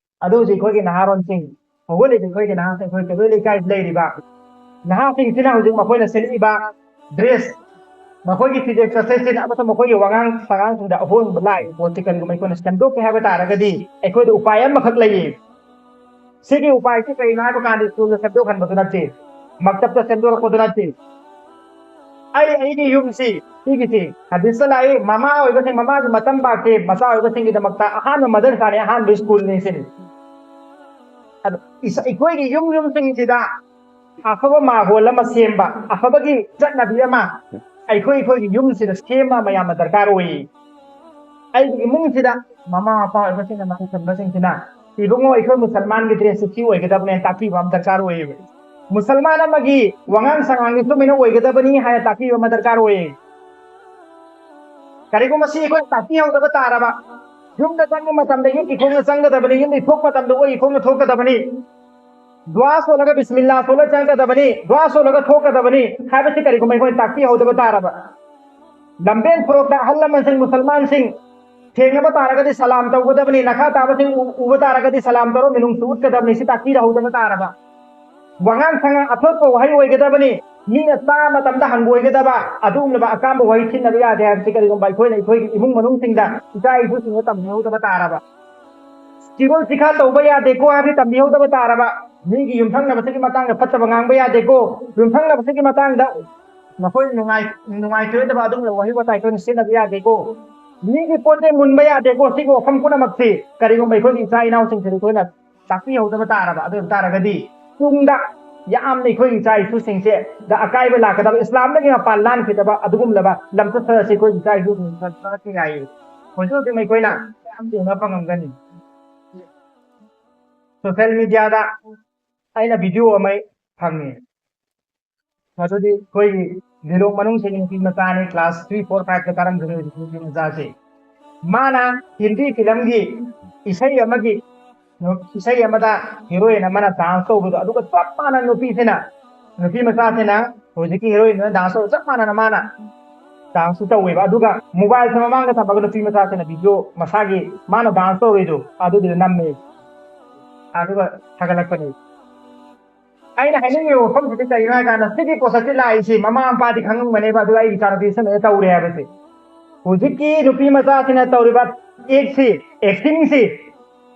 ꯑꯗꯣ ꯍꯧꯖꯤꯛ ꯑꯩꯈꯣꯏꯒꯤ ꯅꯍꯥꯔꯣꯟꯁꯤꯡ, ꯍꯧꯒꯠꯂꯤꯕ ꯑꯩꯈꯣꯏꯒꯤ ꯅꯍꯥꯁꯤꯡ, ꯑꯩꯈꯣꯏ ꯀꯩꯔꯣꯏ ꯂꯩꯀꯥꯏꯗ ꯂꯩꯔꯤꯕ ꯅꯍꯥꯁꯤꯡꯁꯤꯅ ꯍꯧꯖꯤꯛ ꯃꯈꯣꯏꯅ ꯁꯦꯠꯂꯛꯏꯕ ꯗ꯭ꯔꯦꯁ, ꯃꯈꯣꯏꯒꯤ ꯐꯤꯖꯦꯠ ꯆꯥꯛꯆꯦꯠꯁꯤꯅ ꯑꯃꯁꯨꯡ ꯃꯈꯣꯏꯒꯤ ꯋꯥꯉꯥꯡ ꯁꯉꯥꯡꯁꯤꯡꯗ ꯑꯍꯣꯡꯕ ꯂꯥꯛꯏꯕ ꯄꯣꯠꯁꯤ ꯀꯔꯤꯒꯨꯝꯕ ꯑꯩꯈꯣꯏꯅ ꯁꯦꯝꯗꯣꯛꯀꯦ ꯍꯥꯏꯕ ꯇꯥꯔꯒꯗꯤ ꯑꯩꯈꯣꯏꯗ ꯎꯄꯥꯏ ꯑꯃꯈꯛ ꯂꯩꯌꯦ꯫ ꯁꯤꯒꯤ ꯎꯄꯥꯏꯁꯤ ꯀꯔꯤꯅꯣ ꯍꯥꯏꯕ ꯀꯥꯟꯗ ꯁ꯭ꯀꯨꯜꯗ ꯁꯦꯝꯗꯣꯛꯍꯟꯕꯗꯨ ꯅꯠꯇꯦ, ꯃꯛꯇꯕꯇ ꯁꯦꯝꯗꯣꯔꯛꯄꯗꯨ ꯅꯠꯇꯦ꯫ ꯑꯩ ꯑꯩꯒꯤ ꯌꯨꯝꯁꯤ, ꯁꯤꯒꯤꯁꯤ ꯍꯗꯤꯁꯇ ꯂꯥꯛꯏ, ꯃꯃꯥ ꯑꯣꯏꯕꯁꯤꯡ, ꯃꯃꯥꯒꯤ ꯃꯇꯝ ꯄꯥꯛꯇꯦ, ꯃꯆꯥ ꯑꯣꯏꯕꯁꯤꯡꯒꯤꯗꯃꯛꯇ ꯑꯍꯥꯟꯕ ꯃꯗꯔꯁꯥꯅꯤ, ꯑꯍꯥꯟꯕ ꯁ꯭ꯀꯨꯜꯅꯤ ꯁꯤꯅꯤ꯫ ꯑꯗꯣ ꯏꯁ-, ꯑꯩꯈꯣꯏꯒꯤ ꯌꯨꯝ ꯌꯨꯝꯁꯤꯡꯁꯤꯗ ꯑꯐꯕ ꯃꯥꯍꯣꯜ ꯑꯃ ꯁꯦꯝꯕ, ꯑꯐꯕꯒꯤ ꯆꯠꯅꯕꯤ ꯑꯃ ꯑꯩꯈꯣꯏ ꯑꯩꯈꯣꯏꯒꯤ ꯌꯨꯝꯁꯤꯗ ꯁꯦꯝꯕ ꯑꯃ ꯌꯥꯝꯅ ꯗꯔꯀꯥꯔ ꯑꯣꯏ꯫ ꯑꯩꯒꯤ ꯏꯃꯨꯡꯁꯤꯗ ꯃꯃꯥ ꯃꯄꯥ ꯑꯣꯏꯕꯁꯤꯡꯅ, ꯃꯁꯛ ꯈꯪꯕꯁꯤꯡꯁꯤꯅ, "ꯏꯕꯨꯡꯉꯣ, ꯑꯩꯈꯣꯏ ꯃꯨꯁꯜꯃꯥꯟꯒꯤ ꯗ꯭ꯔꯦꯁꯁꯤ ꯁꯤ ꯑꯣꯏꯒꯗꯕꯅꯦ" ꯇꯥꯛꯄꯤꯕ ꯑꯃ ꯗꯔꯀꯥꯔ ꯑꯣꯏꯌꯦꯕ꯫ ꯃꯨꯁꯜꯃꯥꯟ ꯑꯃꯒꯤ ꯋꯥꯉꯥꯡ ꯁꯉꯥꯡꯒꯤ ꯃꯇꯨꯡ ꯏꯟꯅ ꯑꯣꯏꯒꯗꯕꯅꯤ ꯍꯥꯏꯅ ꯇꯥꯛꯄꯤꯕ ꯑꯃ ꯗꯔꯀꯥꯔ ꯑꯣꯏꯌꯦ꯫ ꯀꯔꯤꯒꯨꯝꯕ ꯁꯤ ꯑꯩꯈꯣꯏ ꯇꯥꯛꯄꯤꯍꯧꯗꯕ ꯇꯥꯔꯕ, ꯌꯨꯝꯗ ꯆꯪꯕ ꯃꯇꯝꯗ ꯌꯨꯝꯒꯤ ꯈꯣꯡꯅ ꯆꯪꯒꯗꯕꯅꯤ, ꯌꯨꯝꯗꯒꯤ ꯊꯣꯛꯄ ꯃꯇꯝꯗ ꯑꯣꯏꯒꯤ ꯈꯣꯡꯅ ꯊꯣꯛꯀꯗꯕꯅꯤ, ꯗꯨꯋꯥ ꯁꯣꯜꯂꯒ ꯕꯤꯁꯃꯤꯜꯂꯥ ꯁꯣꯜꯂ ꯆꯪꯒꯗꯕꯅꯤ, ꯗꯨꯋꯥ ꯁꯣꯜꯂꯒ ꯊꯣꯛꯀꯗꯕꯅꯤ ꯍꯥꯏꯕꯁꯤ ꯀꯔꯤꯒꯨꯝꯕ ꯑꯩꯈꯣꯏꯅ ꯇꯥꯛꯄꯤꯍꯧꯗꯕ ꯇꯥꯔꯕ, ꯂꯝꯕꯦꯟ ꯁꯣꯔꯣꯛꯇ ꯑꯍꯜ ꯂꯃꯟꯁꯤꯡ, ꯃꯨꯁꯜꯃꯥꯟꯁꯤꯡ ꯊꯦꯡꯅꯕ ꯇꯥꯔꯒꯗꯤ ꯁꯂꯥꯝ ꯇꯧꯒꯗꯕꯅꯤ, ꯅꯈꯥ ꯇꯥꯕꯁꯤꯡ ꯎ-, ꯎꯕ ꯇꯥꯔꯒꯗꯤ ꯁꯂꯥꯝ ꯇꯧꯔ ꯃꯤꯅꯨꯡꯁꯤ ꯎꯠꯀꯗꯕꯅꯤ, ꯁꯤ ꯇꯥꯛꯄꯤꯔꯍꯧꯗꯕ ꯇꯥꯔꯕ, ꯋꯥꯉꯥꯡ ꯁꯉꯥꯡ ꯑꯊꯣꯠꯄ ꯋꯥꯍꯩ ꯑꯣꯏꯒꯗꯕꯅꯤ, ꯃꯤꯅ ꯇꯥꯕ ꯃꯇꯝꯗ ꯍꯪꯒꯣꯏꯒꯗꯕ ꯑꯗꯨꯒꯨꯝꯂꯕ ꯑꯀꯥꯝꯕ ꯋꯥꯍꯩ ꯁꯤꯖꯤꯟꯅꯕ ꯌꯥꯗꯦ ꯍꯥꯏꯕꯁꯤ ꯀꯔꯤꯒꯨꯝꯕ ꯑꯩꯈꯣꯏꯅ ꯑꯩꯈꯣꯏꯒꯤ ꯏꯃꯨꯡ ꯃꯅꯨꯡꯁꯤꯡꯗ ꯏꯆꯥ ꯏꯁꯨꯁꯤꯡꯗ ꯇꯝꯕꯤꯍꯧꯗꯕ ꯇꯥꯔꯕ? ꯆꯤꯔꯣꯜ ꯆꯤꯈꯥ ꯇꯧꯕ ꯌꯥꯗꯦꯀꯣ ꯍꯥꯏꯕꯁꯤ ꯇꯝꯕꯤꯍꯧꯗꯕ ꯇꯥꯔꯕ? ꯃꯤꯒꯤ ꯌꯨꯝꯊꯪꯅꯕꯁꯤꯒꯤ ꯃꯇꯥꯡꯗ ꯐꯠꯇꯕ ꯉꯥꯡꯕ ꯌꯥꯗꯦꯀꯣ, ꯌꯨꯝꯊꯪꯅꯕꯁꯤꯒꯤ ꯃꯇꯥꯡꯗ ꯃꯈꯣꯏ ꯅꯨꯡꯉꯥꯏ ꯅꯨꯡꯉꯥꯏꯊꯣꯛꯑꯣꯏꯗꯕ ꯑꯗꯨꯒꯨꯝꯂꯕ ꯋꯥꯍꯩ ꯋꯥꯇꯥ ꯑꯩꯈꯣꯏꯅ ꯁꯤꯖꯤꯟꯅꯕ ꯌꯥꯗꯦꯀꯣ, ꯃꯤꯒꯤ ꯄꯣꯠ ꯆꯩ ꯃꯨꯟꯕ ꯌꯥꯗꯦꯀꯣ꯫ ꯁꯤꯒꯤ ꯋꯥꯐꯝ ꯄꯨꯝꯅꯃꯛꯁꯤ ꯀꯔꯤꯒꯨꯝꯕ ꯑꯩꯈꯣꯏꯒꯤ ꯏꯆꯥ ꯏꯅꯥꯎꯁꯤꯡꯁꯤꯗ ꯑꯩꯈꯣꯏꯅ ꯇꯥꯛꯄꯤꯍꯧꯗꯕ ꯇꯥꯔꯕ, ꯑꯗꯨ ꯑꯣꯏꯕ ꯇꯥꯔꯒꯗꯤ ꯇꯨꯡꯗ ꯌꯥꯝꯅ ꯑꯩꯈꯣꯏꯒꯤ ꯏꯆꯥ ꯏꯁꯨꯁꯤꯡꯁꯦ ꯗ ꯑꯀꯥꯏꯕ ꯂꯥꯛꯀꯗꯕ, ꯏꯁꯂꯥꯝꯗꯒꯤ ꯃꯄꯥꯟ ꯂꯥꯟꯈꯤꯗꯕ ꯑꯗꯨꯒꯨꯝꯂꯕ ꯂꯝꯆꯠ ꯁꯥꯖꯠꯁꯦ ꯑꯩꯈꯣꯏꯒꯤ ꯏꯆꯥ ꯏꯁꯨꯁꯤꯡ ꯆꯠꯄ ꯌꯥꯏꯌꯦ꯫ ꯍꯧꯖꯤꯛ ꯍꯧꯖꯤꯛ ꯑꯩꯈꯣꯏꯅ ꯃꯌꯥꯝ ꯌꯦꯡꯕ ꯐꯪꯉꯝꯒꯅꯤ꯫ ꯁꯣꯁꯦꯜ ꯃꯤꯗꯤꯌꯥꯗ ꯑꯩꯅ ꯚꯤꯗꯤꯑꯣ ꯑꯃ ꯐꯪꯉꯦ꯫ ꯃꯗꯨꯗꯤ ꯑꯩꯈꯣꯏꯒꯤ ꯂꯤꯂꯣꯡ ꯃꯅꯨꯡꯁꯤ ꯅꯨꯄꯤ ꯃꯆꯥꯅꯤ, ꯀ꯭ꯂꯥꯁ ꯊ꯭ꯔꯤ, ꯐꯣꯔ, ꯐꯥꯏꯚꯇ ꯀꯥꯔꯝꯈꯤꯅꯤ ꯍꯧꯖꯤꯛ ꯅꯨꯄꯤ ꯃꯆꯥꯁꯦ꯫ ꯃꯥꯅ ꯍꯤꯟꯗꯤ ꯐꯤꯂꯝꯒꯤ ꯏꯁꯩ ꯑꯃꯒꯤ, ꯏꯁꯩ ꯑꯃꯗ ꯍꯤꯔꯣꯏꯟ ꯑꯃꯅ ꯗꯥꯟꯁ ꯇꯧꯕꯗꯣ, ꯑꯗꯨꯒ ꯆꯞ ꯃꯥꯟꯅ ꯅꯨꯄꯤꯁꯤꯅ, ꯅꯨꯄꯤ ꯃꯆꯥꯁꯤꯅ ꯍꯧꯖꯤꯛꯀꯤ ꯍꯤꯔꯣꯏꯟꯗꯨꯅ ꯗꯥꯟꯁ ꯇꯧꯕ ꯆꯞ ꯃꯥꯟꯅꯅ ꯃꯥꯅ ꯗꯥꯟꯁꯁꯨ ꯇꯧꯋꯦꯕ꯫ ꯑꯗꯨꯒ ꯃꯣꯕꯥꯏꯜꯁꯦ ꯃꯃꯥꯡꯗ ꯊꯝꯃꯒ ꯅꯨꯄꯤ ꯃꯆꯥꯁꯤꯅ ꯚꯤꯗꯤꯑꯣ ꯃꯁꯥꯒꯤ ꯃꯥꯅ ꯗꯥꯟꯁ ꯇꯧꯔꯤꯗꯣ ꯑꯗꯨꯗꯨꯗ ꯅꯝꯃꯦ꯫ ꯑꯗꯨꯒ ꯊꯥꯒꯠꯂꯛꯄꯅꯦ꯫ ꯑꯩꯅ ꯍꯥꯏꯅꯤꯡꯉꯤꯕ ꯋꯥꯐꯝꯁꯤꯗꯤ ꯀꯔꯤꯅꯣ ꯍꯥꯏ ꯀꯥꯟꯗ, ꯁꯤꯒꯤ ꯄꯣꯠꯁꯛꯁꯤ ꯂꯥꯛꯏꯁꯤ ꯃꯃꯥ ꯃꯄꯥꯗꯤ ꯈꯪꯉꯝꯒꯅꯦꯕ, ꯑꯗꯨꯒ ꯑꯩꯒꯤ ꯏꯆꯥꯅꯨꯄꯤ ꯁꯨꯃꯥꯏꯅ ꯇꯧꯔꯦ ꯍꯥꯏꯕꯁꯦ꯫ ꯍꯧꯖꯤꯛꯀꯤ ꯅꯨꯄꯤ ꯃꯆꯥꯁꯤꯅ ꯇꯧꯔꯤꯕ ꯑꯦꯛꯁꯤ, ꯑꯦꯛꯇꯤꯡꯁꯤ,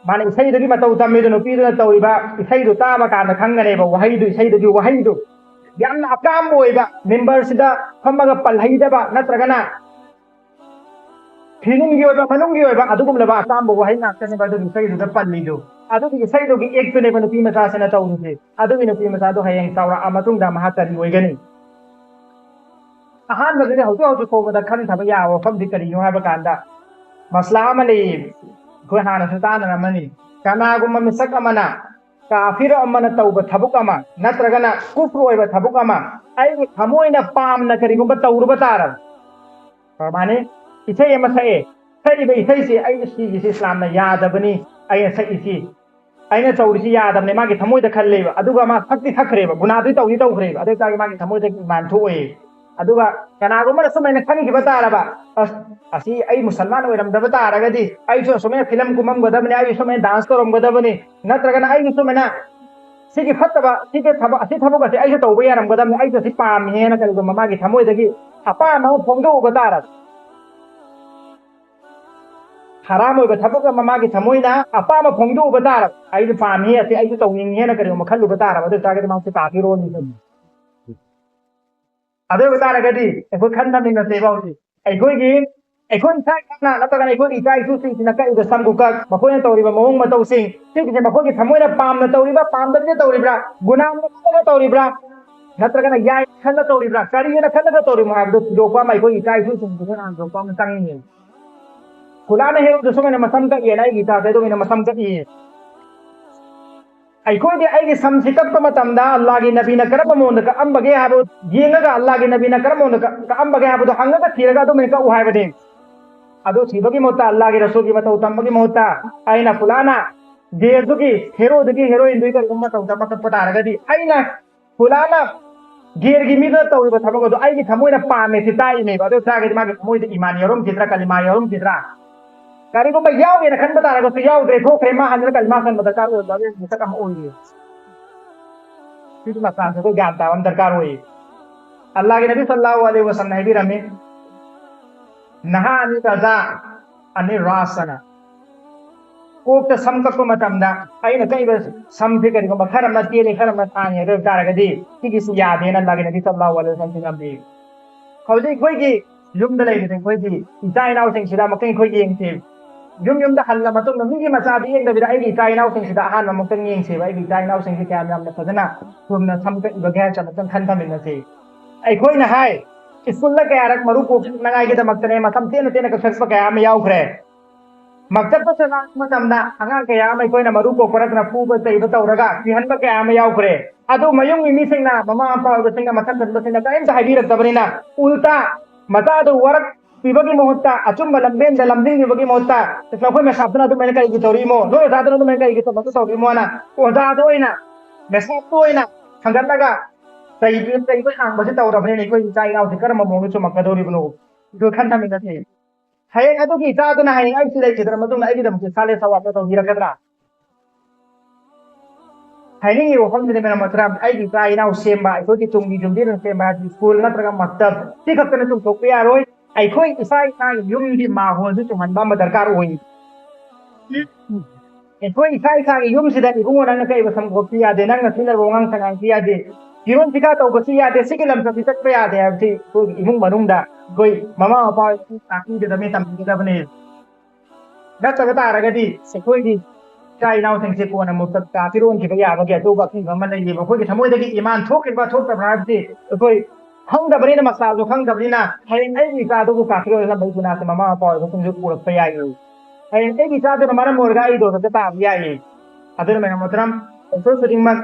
ꯃꯥꯅ ꯏꯁꯩꯗꯨꯒꯤ ꯃꯇꯧ ꯇꯝꯃꯤꯗꯨ, ꯅꯨꯄꯤꯗꯨꯅ ꯇꯧꯔꯤꯕ ꯏꯁꯩꯗꯨ ꯇꯥꯕ ꯀꯥꯟꯗ ꯈꯪꯒꯅꯦꯕ, ꯋꯥꯍꯩꯗꯨ, ꯏꯁꯩꯗꯨꯒꯤ ꯋꯥꯍꯩꯗꯨ ꯌꯥꯝꯅ ꯑꯀꯥꯝꯕ ꯑꯣꯏꯕ, ꯃꯦꯝꯕꯔꯁꯤꯗ ꯐꯝꯃꯒ ꯄꯜꯍꯩꯗꯕ, ꯅꯠꯇ꯭ꯔꯒꯅ ꯐꯤꯂꯝꯒꯤ ꯑꯣꯏꯕ, ꯃꯅꯨꯡꯒꯤ ꯑꯣꯏꯕ ꯑꯗꯨꯒꯨꯝꯂꯕ ꯑꯀꯥꯝꯕ ꯋꯥꯍꯩ ꯉꯥꯛꯇꯅꯦꯕ ꯑꯗꯨꯒꯤ ꯏꯁꯩꯗꯨꯗ ꯄꯜꯂꯤꯗꯨ꯫ ꯑꯗꯨꯒꯤ ꯏꯁꯩꯗꯨꯒꯤ ꯑꯦꯛꯇꯨꯅꯦꯕ ꯅꯨꯄꯤ ꯃꯆꯥꯁꯤꯅ ꯇꯧꯔꯤꯁꯦ꯫ ꯑꯗꯨꯒꯤ ꯅꯨꯄꯤ ꯃꯆꯥꯗꯣ ꯍꯌꯦꯡ ꯆꯥꯎꯔꯛꯑ ꯃꯇꯨꯡꯗ ꯃꯍꯥꯛ ꯀꯔꯤ ꯑꯣꯏꯒꯅꯤ? ꯑꯍꯥꯟꯕꯗꯗꯤ ꯍꯧꯖꯤꯛ ꯍꯧꯖꯤꯛ ꯐꯥꯎꯕꯗ ꯈꯟꯊꯕ ꯌꯥꯕ ꯋꯥꯐꯝꯗꯤ ꯀꯔꯤꯅꯣ ꯍꯥꯏꯕ ꯀꯥꯟꯗ, ꯃꯁꯂꯥ ꯑꯃ ꯂꯩꯌꯦ, ꯑꯩꯈꯣꯏ ꯍꯥꯟꯅꯁꯨ ꯇꯥꯟꯅꯔꯝꯃꯅꯤ꯫ ꯀꯅꯥꯒꯨꯝꯕ ꯃꯤꯁꯛ ꯑꯃꯅ, ꯀꯥꯐꯤꯔ ꯑꯃꯅ ꯇꯧꯕ ꯊꯕꯛ ꯑꯃ, ꯅꯠꯇ꯭ꯔꯒꯅ ꯀꯨꯐ꯭ꯔ ꯑꯣꯏꯕ ꯊꯕꯛ ꯑꯃ ꯑꯩꯒꯤ ꯊꯃꯣꯏꯅ ꯄꯥꯝꯅ ꯀꯔꯤꯒꯨꯝꯕ ꯇꯧꯔꯨꯕ ꯇꯥꯔꯕ, ꯃꯥꯅꯤ, ꯏꯁꯩ ꯑꯃ ꯁꯛꯑꯦ, ꯁꯛꯏꯕ ꯏꯁꯩꯁꯤ ꯑꯩꯅ ꯁꯤꯒꯤꯁꯤ ꯏꯁꯂꯥꯝꯅ ꯌꯥꯗꯕꯅꯤ, ꯑꯩꯅ ꯁꯛꯏꯁꯤ, ꯑꯩꯅ ꯇꯧꯔꯤꯁꯤ ꯌꯥꯗꯕꯅꯦ, ꯃꯥꯒꯤ ꯊꯃꯣꯏꯗ ꯈꯜꯂꯦꯕ꯫ ꯑꯗꯨꯒ ꯃꯥ ꯁꯛꯇꯤ ꯁꯛꯈ꯭ꯔꯦꯕ, ꯒꯨꯅꯥꯗꯨꯗꯤ ꯇꯧꯗꯤ ꯇꯧꯈ꯭ꯔꯦꯕ, ꯑꯗꯨ ꯑꯣꯏꯇꯥꯔꯗꯤ ꯃꯥꯒꯤ ꯊꯃꯣꯏꯗ ꯏꯃꯥꯟ ꯊꯣꯛꯑꯣꯏ꯫ ꯑꯗꯨꯒ ꯀꯅꯥꯒꯨꯝꯕꯅ ꯁꯨꯃꯥꯏꯅ ꯈꯟꯈꯤꯕ ꯇꯥꯔꯕ, "ꯑꯁ, ꯑꯁꯤ ꯑꯩ ꯃꯨꯁꯜꯃꯥꯟ ꯑꯣꯏꯔꯝꯗꯕ ꯇꯥꯔꯒꯗꯤ ꯑꯩꯁꯨ ꯑꯁꯨꯃꯥꯏꯅ ꯐꯤꯂꯝ ꯀꯨꯝꯃꯝꯒꯗꯕꯅꯤ, ꯑꯩꯁꯨ ꯁꯨꯃꯥꯏꯅ ꯗꯥꯟꯁ ꯇꯧꯔꯝꯒꯗꯕꯅꯤ, ꯅꯠꯇ꯭ꯔꯒꯅ ꯑꯩꯁꯨ ꯁꯨꯃꯥꯏꯅ ꯁꯤꯒꯤ ꯐꯠꯇꯕ, ꯁꯤꯒꯤ ꯊꯕꯛ, ꯑꯁꯤ ꯊꯕꯛ ꯑꯁꯤ ꯑꯩꯁꯨ ꯇꯧꯕ ꯌꯥꯔꯝꯒꯗꯕꯅꯤ, ꯑꯩꯁꯨ ꯑꯁꯤ ꯄꯥꯝꯃꯤ ꯍꯥꯏꯅ ꯀꯔꯤꯒꯨꯝꯕ ꯃꯥꯒꯤ ꯊꯃꯣꯏꯗꯒꯤ ꯑꯄꯥꯝꯕ ꯑꯃ ꯐꯣꯡꯗꯣꯛꯎꯕ ꯇꯥꯔꯕ, ꯍꯔꯥꯝ ꯑꯣꯏꯕ ꯊꯕꯛ ꯑꯃ ꯃꯥꯒꯤ ꯊꯃꯣꯏꯅ ꯑꯄꯥꯝꯕ ꯐꯣꯡꯗꯣꯛꯎꯕ ꯇꯥꯔꯕ, "ꯑꯩꯁꯨ ꯄꯥꯝꯃꯤ, ꯑꯁꯤ ꯑꯩꯁꯨ ꯇꯧꯅꯤꯡꯉꯤ" ꯍꯥꯏꯅ ꯀꯔꯤꯒꯨꯝꯕ ꯈꯜꯂꯨꯕ ꯇꯥꯔꯕ, ꯑꯗꯨ ꯑꯣꯏ ꯇꯥꯔꯒꯗꯤ ꯃꯥꯁꯦ ꯀꯥꯐꯤꯔ ꯑꯣꯜꯂꯤꯕꯅꯤ꯫ ꯑꯗꯨ ꯑꯣꯏꯕ ꯇꯥꯔꯒꯗꯤ ꯑꯩꯈꯣꯏ ꯈꯟ ꯊꯝꯃꯤꯟꯅꯁꯦꯕ ꯍꯧꯖꯤꯛ꯫ ꯑꯩꯈꯣꯏꯒꯤ, ꯑꯩꯈꯣꯏ ꯏꯁꯥ ꯏꯁꯥꯅ ꯅꯠꯇ꯭ꯔꯒꯅ ꯑꯩꯈꯣꯏꯒꯤ ꯏꯆꯥ ꯏꯁꯨꯁꯤꯡꯁꯤꯅ ꯀꯛꯏꯕ ꯁꯝ ꯈꯨꯀꯛ, ꯃꯈꯣꯏꯅ ꯇꯧꯔꯤꯕ ꯃꯑꯣꯡ ꯃꯇꯧꯁꯤꯡ, ꯁꯤꯒꯤꯁꯦ ꯃꯈꯣꯏꯒꯤ ꯊꯃꯣꯏꯅ ꯄꯥꯝꯅ ꯇꯧꯔꯤꯕ꯭ꯔꯥ, ꯄꯥꯝꯗꯕꯤꯗ ꯇꯧꯔꯤꯕ꯭ꯔꯥ, ꯒꯨꯅꯥꯅ ꯈꯜꯂꯒ ꯇꯧꯔꯤꯕ꯭ꯔꯥ, ꯅꯠꯇ꯭ꯔꯒꯅ ꯌꯥꯏ ꯈꯜꯂ ꯇꯧꯔꯤꯕ꯭ꯔꯥ, ꯀꯔꯤꯅ ꯈꯜꯂꯒ ꯇꯧꯔꯤꯕꯅꯣ ꯍꯥꯏꯕꯗꯨ ꯊꯤꯗꯣꯛꯄ ꯑꯃ ꯑꯩꯈꯣꯏꯒꯤ ꯏꯆꯥ ꯏꯁꯨꯁꯤꯡꯁꯤꯅ ꯍꯥꯟꯅ ꯊꯤꯗꯣꯛꯄ ꯑꯃ ꯆꯪꯉꯤ꯫ ꯀꯨꯂꯥꯅ ꯍꯦꯔꯣꯗ ꯁꯨꯃꯥꯏꯅ ꯃꯁꯝ ꯀꯛꯑꯦꯅ ꯑꯩꯒꯤ ꯏꯆꯥꯁꯦ ꯑꯗꯨꯃꯥꯏꯅ ꯃꯁꯝ ꯀꯛꯏ꯫ ꯑꯩꯈꯣꯏꯗꯤ ꯑꯩꯒꯤ ꯁꯝꯁꯤ ꯀꯛꯄ ꯃꯇꯝꯗ ꯑꯜꯂꯥꯒꯤ ꯅꯕꯤꯅ ꯀꯔꯝꯕ ꯃꯑꯣꯡꯗ ꯀꯛꯑꯝꯕꯒꯦ ꯍꯥꯏꯕ ꯌꯦꯡꯉꯒ, ꯑꯜꯂꯥꯒꯤ ꯅꯕꯤꯅ ꯀꯔꯝꯕ ꯃꯑꯣꯡꯗ ꯀꯛ-, ꯀꯛꯑꯝꯕꯒꯦ ꯍꯥꯏꯕꯗꯣ ꯍꯪꯉꯒ ꯊꯤꯔꯒ ꯑꯗꯨꯃꯥꯏꯅ ꯀꯛꯎ ꯍꯥꯏꯕꯅꯤ꯫ ꯑꯗꯨ ꯊꯤꯕꯒꯤ ꯃꯍꯨꯠꯇ, ꯑꯜꯂꯥꯒꯤ ꯔꯁꯨꯜꯒꯤ ꯃꯇꯧ ꯇꯝꯕꯒꯤ ꯃꯍꯨꯠꯇ, ꯑꯩꯅ ꯐꯨꯂꯥꯅ ꯒꯦꯗꯨꯒꯤ, ꯍꯦꯔꯣꯗꯨꯒꯤ ꯍꯦꯔꯣꯏꯟꯗꯨꯒꯤ ꯀꯔꯤꯒꯨꯝꯕ ꯃꯇꯧ ꯇꯝꯕ ꯀꯛꯄ ꯇꯥꯔꯒꯗꯤ, ꯑꯩꯅ ꯐꯨꯂꯥꯅ ꯒꯦꯔꯒꯤ ꯃꯤꯗꯨꯅ ꯇꯧꯔꯤꯕ ꯊꯕꯛ ꯑꯗꯣ ꯑꯩꯒꯤ ꯊꯃꯣꯏꯅ ꯄꯥꯝꯃꯦ ꯁꯤ ꯇꯥꯛꯏꯅꯦꯕ꯫ ꯑꯗꯨ ꯑꯣꯏ ꯇꯥꯔꯒꯗꯤ ꯃꯥꯒꯤ ꯊꯃꯣꯏꯗ ꯏꯃꯥꯟ ꯌꯥꯎꯔꯝꯈꯤꯗ꯭ꯔꯥ, ꯀꯂꯤꯃꯥ ꯌꯥꯎꯔꯝꯈꯤꯗ꯭ꯔꯥ? ꯀꯔꯤꯒꯨꯝꯕ ꯌꯥꯎꯒꯦꯅ ꯈꯟꯕ ꯇꯥꯔꯒꯁꯨ ꯌꯥꯎꯗ꯭ꯔꯦ, ꯊꯣꯛꯈ꯭ꯔꯦ, ꯃꯥ ꯍꯟꯗꯨꯅ ꯀꯔꯤ ꯃꯥ ꯈꯟꯕ ꯗꯔꯀꯥꯔ ꯑꯣꯏꯕ ꯃꯤꯁꯛ ꯑꯃ ꯑꯣꯏꯔꯤ꯫ ꯁꯤꯒꯤ ꯃꯇꯥꯡꯁꯤꯗ ꯒ꯭ꯌꯥꯟ ꯇꯥꯕ ꯑꯃ ꯗꯔꯀꯥꯔ ꯑꯣꯏ꯫ ꯑꯜꯂꯥꯍꯒꯤ ꯅꯕꯤ ꯁꯜꯂꯥꯍꯨ ꯑꯂꯩꯍꯤ ꯋꯁꯜꯂꯝꯅ ꯍꯥꯏꯕꯤꯔꯝꯃꯤ, "ꯅꯍꯥ ꯑꯅꯤ ꯇꯥꯖꯥ ꯑꯅꯤ ꯔꯥꯁꯅ"꯫ ꯀꯣꯛꯇ ꯁꯝ ꯀꯛꯄ ꯃꯇꯝꯗ ꯑꯩꯅ ꯀꯛꯏꯕ ꯁꯝꯁꯦ ꯀꯔꯤꯒꯨꯝꯕ ꯈꯔ ꯑꯃ ꯇꯦꯜꯂꯦ, ꯈꯔ ꯑꯃ ꯁꯥꯡꯉꯦ ꯑꯗꯨ ꯑꯣꯏꯕ ꯇꯥꯔꯒꯗꯤ ꯁꯤꯒꯤꯁꯨ ꯌꯥꯗꯦꯅ ꯑꯜꯂꯥꯍꯒꯤ ꯅꯕꯤ ꯁꯜꯂꯥꯍꯨ ꯑꯂꯩꯍꯤ ꯋꯁꯜꯂꯝ ꯊꯝꯕꯤ꯫ ꯍꯧꯖꯤꯛ ꯑꯩꯈꯣꯏꯒꯤ ꯌꯨꯝꯗ ꯂꯩꯔꯤꯕ ꯑꯩꯈꯣꯏꯒꯤ ꯏꯆꯥ ꯏꯅꯥꯎꯁꯤꯡꯁꯤꯗ ꯑꯃꯨꯛꯇꯪ ꯑꯩꯈꯣꯏ ꯌꯦꯡꯁꯤ꯫ ꯌꯨꯝ ꯌꯨꯝꯗ ꯍꯜꯂ ꯃꯇꯨꯡꯗ ꯃꯤꯒꯤ ꯃꯆꯥꯗꯤ ꯌꯦꯡꯗꯕꯤꯗ ꯑꯩꯒꯤ ꯏꯆꯥ ꯏꯅꯥꯎꯁꯤꯡꯁꯤꯗ ꯑꯍꯥꯟꯕ ꯑꯃꯨꯛꯇꯪ ꯌꯦꯡꯁꯦꯕ꯫ ꯑꯩꯒꯤ ꯏꯆꯥ ꯏꯅꯥꯎꯁꯤꯡꯁꯤ ꯀꯌꯥꯝ ꯌꯥꯝꯅ ꯐꯖꯅ ꯆꯨꯝꯅ ꯁꯝ ꯀꯛꯏꯕꯒꯦ ꯍꯥꯏꯕꯁꯦ ꯑꯃꯨꯛꯇꯪ ꯈꯟ ꯊꯝꯃꯤꯟꯅꯁꯤ꯫ ꯑꯩꯈꯣꯏꯅ ꯍꯥꯏ, ꯁ꯭ꯀꯨꯜꯗ ꯀꯌꯥꯔꯛ ꯃꯔꯨ ꯀꯣꯛꯅꯉꯥꯏꯒꯤꯗꯃꯛꯇꯅꯦ ꯃꯁꯝ ꯇꯦꯟꯅ ꯇꯦꯟꯅ ꯀꯛꯊꯠꯄ ꯀꯌꯥ ꯑꯃ ꯌꯥꯎꯈ꯭ꯔꯦ꯫ ꯃꯛꯇꯕꯇ ꯂꯥꯛꯄ ꯃꯇꯝꯗ ꯑꯉꯥꯡ ꯀꯌꯥ ꯑꯃ ꯑꯩꯈꯣꯏꯅ ꯃꯔꯨ ꯀꯣꯛꯄ ꯅꯠꯇꯅ ꯐꯨꯕ ꯆꯩꯕ ꯇꯧꯔꯒ ꯀꯤꯍꯟꯕ ꯀꯌꯥ ꯑꯃ ꯌꯥꯎꯈ꯭ꯔꯦ꯫ ꯑꯗꯨ ꯃꯌꯨꯝꯒꯤ ꯃꯤꯁꯤꯡꯅ, ꯃꯃꯥ ꯃꯄꯥ ꯑꯣꯏꯕꯁꯤꯡꯅ, ꯃꯊꯛ ꯊꯪꯕꯁꯤꯡꯅ ꯀꯔꯤꯝꯇ ꯍꯥꯏꯕꯤꯔꯛꯇꯕꯅꯤꯅ ꯎꯜꯇꯥ ꯃꯆꯥꯗꯨ ꯋꯥꯔꯛꯄꯤꯕꯒꯤ ꯃꯍꯨꯠꯇ, ꯑꯆꯨꯝꯕ ꯂꯝꯕꯦꯟꯗ ꯂꯝꯖꯤꯡꯕꯤꯕꯒꯤ ꯃꯍꯨꯠꯇ, "ꯅꯈꯣꯏ ꯃꯦꯁꯥꯞꯇꯨꯅ ꯑꯗꯨꯃꯥꯏꯅ ꯀꯔꯤꯒꯤ ꯇꯧꯔꯤꯃꯣ? ꯅꯣꯏ ꯑꯣꯖꯥꯗꯨꯅ ꯑꯗꯨꯃꯥꯏꯅ ꯀꯔꯤꯒꯤ ꯇꯧꯔꯤꯃꯣ?" ꯍꯥꯏꯅ ꯑꯣꯖꯥꯗ ꯑꯣꯏꯅ, ꯃꯦꯁꯥꯞꯇ ꯑꯣꯏꯅ ꯊꯥꯡꯒꯠꯂꯒ ꯆꯩꯕ, ꯆꯩꯕ ꯍꯥꯡꯕꯁꯤ ꯇꯧꯔꯕꯅꯤꯅ ꯑꯩꯈꯣꯏ ꯏꯆꯥ ꯏꯅꯥꯎꯁꯤ ꯀꯔꯝꯕ ꯃꯑꯣꯡꯗ ꯆꯨꯝꯃꯛꯀꯗꯧꯔꯤꯕꯅꯣ? ꯑꯗꯨ ꯈꯟꯊꯃꯤꯟꯅꯁꯤ꯫ ꯍꯌꯦꯡ ꯑꯗꯨꯒꯤ ꯏꯆꯥꯗꯨꯅ ꯍꯌꯦꯡ ꯑꯩꯁꯤ ꯂꯩꯈꯤꯗ꯭ꯔ ꯃꯇꯨꯡꯗ ꯑꯩꯒꯤꯗꯃꯛꯇ ꯁꯥꯂꯦ ꯁꯋꯥꯕ ꯇꯧꯕꯤꯔꯛꯀꯗ꯭ꯔꯥ? ꯍꯥꯏꯅꯤꯡꯉꯤꯕ ꯋꯥꯐꯝꯁꯤꯗꯤ ꯃꯦꯔꯥ ꯃꯣꯍꯇꯔꯝ, ꯑꯩꯒꯤ ꯏꯆꯥ ꯏꯅꯥꯎ ꯁꯦꯝꯕ, ꯑꯩꯈꯣꯏꯒꯤ ꯇꯨꯡꯒꯤ ꯌꯨꯝꯕꯤꯔꯦꯟ ꯁꯦꯝꯕ ꯍꯥꯏꯕꯁꯤ ꯁ꯭ꯀꯨꯜ ꯅꯠꯇ꯭ꯔꯒ ꯃꯛꯇꯕ ꯁꯤ ꯈꯛꯇꯅ ꯆꯨꯝꯊꯣꯛꯄ ꯌꯥꯔꯣꯏ꯫ ꯑꯩꯈꯣꯏ ꯏꯁꯥ ꯏꯁꯥꯒꯤ ꯌꯨꯝꯒꯤ ꯃꯥꯍꯣꯜꯁꯨ ꯆꯨꯝꯍꯟꯕ ꯑꯃ ꯗꯔꯀꯥꯔ ꯑꯣꯏ꯫ ꯑꯩꯈꯣꯏ ꯏꯁꯥ ꯏꯁꯥꯒꯤ ꯌꯨꯝꯁꯤꯗ ꯏꯕꯨꯡꯉꯣ ꯅꯪꯅ ꯀꯛꯏꯕ ꯁꯝ ꯈꯣꯠꯄꯤ ꯌꯥꯗꯦ, ꯅꯪꯅ ꯁꯤꯖꯤꯟꯅꯕ ꯋꯥꯉꯥꯡ ꯁꯉꯥꯡꯁꯤ ꯌꯥꯗꯦ, ꯐꯤꯔꯣꯜ ꯐꯤꯀꯥ ꯇꯧꯕꯁꯤ ꯌꯥꯗꯦ, ꯁꯤꯒꯤ ꯂꯝꯆꯠꯁꯤ ꯆꯠꯄ ꯌꯥꯗꯦ ꯍꯥꯏꯕꯁꯤ ꯑꯩꯈꯣꯏꯒꯤ ꯏꯃꯨꯡ ꯃꯅꯨꯡꯗ ꯑꯩꯈꯣꯏ ꯃꯃꯥ ꯃꯄꯥ ꯇꯥꯛꯄꯤꯒꯗꯕꯅꯤ, ꯇꯝꯕꯤꯒꯗꯕꯅꯤ꯫ ꯅꯠꯇꯕ ꯇꯥꯔꯒꯗꯤ ꯑꯩꯈꯣꯏꯒꯤ ꯏꯆꯥ ꯏꯅꯥꯎꯁꯤꯡꯁꯦ ꯀꯣꯟꯅ ꯃꯨꯛꯇ ꯀꯥꯐꯤꯔꯣꯟꯈꯤꯕ ꯌꯥꯕꯒꯤ ꯑꯆꯧꯕ ꯑꯀꯤꯕ ꯑꯃ ꯂꯩꯌꯦꯕ꯫ ꯑꯩꯈꯣꯏꯒꯤ ꯊꯃꯣꯏꯗꯒꯤ ꯏꯃꯥꯟ ꯊꯣꯛꯈꯤꯕ ꯊꯣꯛꯇꯕ꯭ꯔꯥ ꯍꯥꯏꯕꯁꯤ ꯑꯩꯈꯣꯏ ꯈꯪꯗꯕꯅꯤꯅ, ꯃꯁꯥꯁꯨ ꯈꯪꯗꯕꯅꯤꯅ, ꯍꯌꯦꯡ ꯑꯩꯒꯤ ꯏꯆꯥꯗꯨꯕꯨ ꯀꯥꯐꯤꯔꯣꯟ ꯑꯣꯏꯅ ꯂꯩ ꯒꯨꯅꯥꯁꯦ ꯃꯃꯥ ꯃꯄꯥ ꯑꯣꯏꯕꯁꯤꯡꯁꯨ ꯄꯨꯔꯛꯄ ꯌꯥꯏꯌꯦ꯫ ꯍꯌꯦꯡ ꯑꯩꯒꯤ ꯏꯆꯥꯗꯨꯅ ꯃꯔꯝ ꯑꯣꯏꯔꯒ ꯑꯩ ꯗꯣꯁꯇ ꯇꯥꯕ ꯌꯥꯏꯌꯦ꯫ ꯑꯗꯨꯅ ꯃꯌꯥꯝ ꯃꯣꯍꯇꯔꯝ, ꯑꯩꯈꯣꯏ ꯈꯨꯗꯤꯡꯃꯛ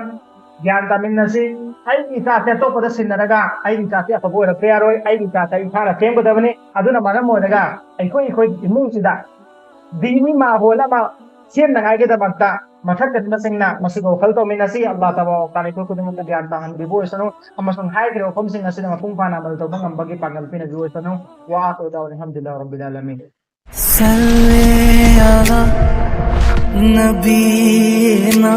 ꯒ꯭ꯌꯥꯟ ꯇꯥꯃꯤꯟꯅꯁꯤ꯫ ꯑꯩꯒꯤ ꯏꯆꯥꯁꯦ ꯑꯇꯣꯞꯄꯗ ꯁꯤꯟꯅꯔꯒ ꯑꯩꯒꯤ ꯏꯆꯥꯁꯦ ꯑꯐꯕ ꯑꯣꯏꯔꯛꯄ ꯌꯥꯔꯣꯏ꯫ ꯑꯩꯒꯤ ꯏꯆꯥꯁꯦ ꯑꯩ ꯏꯁꯥꯅ ꯁꯦꯝꯒꯗꯕꯅꯤ꯫ ꯑꯗꯨꯅ ꯃꯔꯝ ꯑꯣꯏꯔꯒ ꯑꯩꯈꯣꯏ ꯑꯩꯈꯣꯏꯒꯤ ꯏꯃꯨꯡꯁꯤꯗ ꯗꯤꯅꯤ ꯃꯥꯍꯣꯜ ꯑꯃ ꯁꯦꯝꯅꯉꯥꯏꯒꯤꯗꯃꯛꯇ ꯃꯊꯛ ꯃꯁꯤꯡꯅ ꯃꯁꯤꯒ ꯋꯥꯈꯜ ꯇꯧꯃꯤꯟꯅꯁꯤ꯫ ꯑꯜꯂꯥꯍ ꯇꯕꯥꯔꯛ ꯋ ꯇꯥꯂꯥ ꯑꯩꯈꯣꯏ ꯈꯨꯗꯤꯡꯃꯛꯄꯨ ꯒ꯭ꯌꯥꯟ ꯇꯥꯍꯟꯕꯤꯕ ꯑꯣꯏꯁꯅꯨ ꯑꯃꯁꯨꯡ ꯍꯥꯏꯈ꯭ꯔꯤꯕ ꯋꯥꯐꯝꯁꯤꯡ ꯑꯁꯤꯗ ꯃꯄꯨꯡ ꯐꯥꯅ ꯑꯃꯜ ꯇꯧꯕ ꯉꯝꯕꯒꯤ ꯄꯥꯡꯒꯜ ꯄꯤꯅꯕꯤꯕ ꯑꯣꯏꯁꯅꯨ꯫ ꯋꯥ ꯑꯈꯤꯔꯨ ꯗꯥꯋꯥꯅꯥ ꯑꯜꯍꯝꯗꯨꯂꯤꯜꯂꯥꯍꯤ ꯔꯕꯤꯜ ꯑꯥꯂꯃꯤꯟ꯫ صل على نبينا